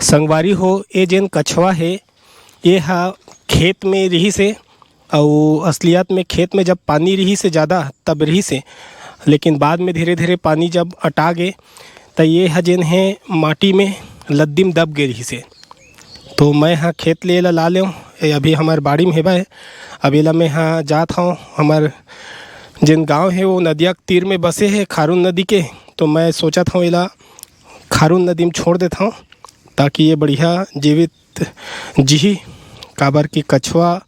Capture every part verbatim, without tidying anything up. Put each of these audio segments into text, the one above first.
संगवारी हो, ये जेन कछवा हे, ये ह खेत में रिहिस हे, अउ असलियत में खेत में जब पानी रिहिस हे ज़्यादा, तब रिहिस हे, लेकिन बाद में धीरे-धीरे पानी जब अटा गे, त ये ह जेन हे माटी में लद्दी में दब गे रिहिस हे। तो मैं ह खेत ले एला ला लेव, ये अभी हमर बाड़ी में हेबे। अब एला मैं ह जात हव, हमर जेन गांव हे वो नदिया के तीर में बसे हे, खारून नदी के। तो मैं सोचत हव एला खारून नदी में छोड़ देत हव, ताकि ये बढ़िया जीवित जीही, काबर कि कछवा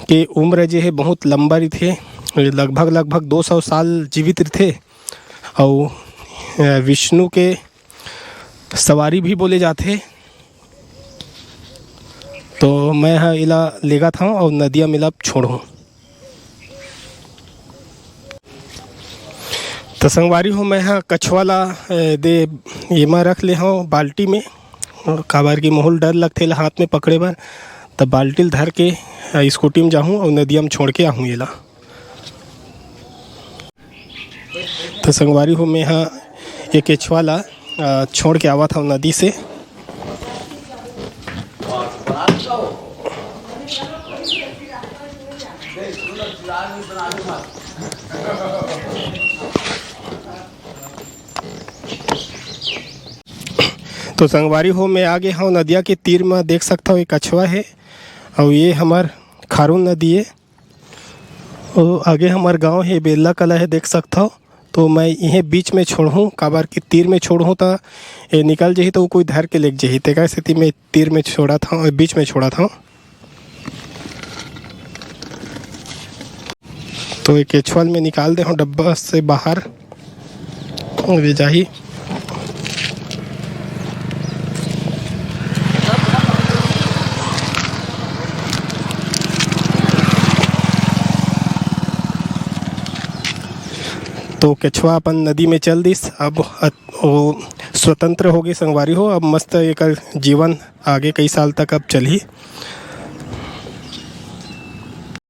के उम्र जे हे बहुत लंबा रहिथे, लगभग, लगभग दो सौ साल जीवित रहिथे। अउ, अ, विष्णु के सवारी भी बोले जाथे। तो मैं ह एला लेगत हव अउ नदिया में एला छोड़हूँ। त संगवारी हो, मैं ह कछवा ला, अ, दे, एमा रख ले हव बाल्टी में, काबर कि मोहू ल डर लगथे एला हाथ में पकड़े बर। त बाल्टी ल धर के, अ, स्कूटी में जाहूँ अउ नदिया में छोड़ के आहूँ एला। त संगवारी हो, मैं ह ये केछवा ला, अ, छोड़ के आवत हव नदी से। तो संगवारी हो, मैं आगे हव नदिया के तीर म, देख सकथव ये कछवा हे अउ ये हमर खारून नदी हे। अउ आगे हमर गांव हे, बेल्ला कला हे, देख सकथव। तो मैं इहें बीच में छोड़हूँ, काबर कि तीर में छोड़हूँ त ये निकल जही, त वो कोई धर के लेग जही, तेकर सेती मैं तीर में छोड़त हव, बीच में छोड़त हव। तो ये केछवा ल मैं निकाल दे हव डब्बा से बाहर, अभी जाही। तो केछवा अपन नदी में चल दिस, अब अत-, वो स्वतंत्र हो गे संगवारी हो। अब मस्त एकर जीवन आगे कई साल तक अब चलही।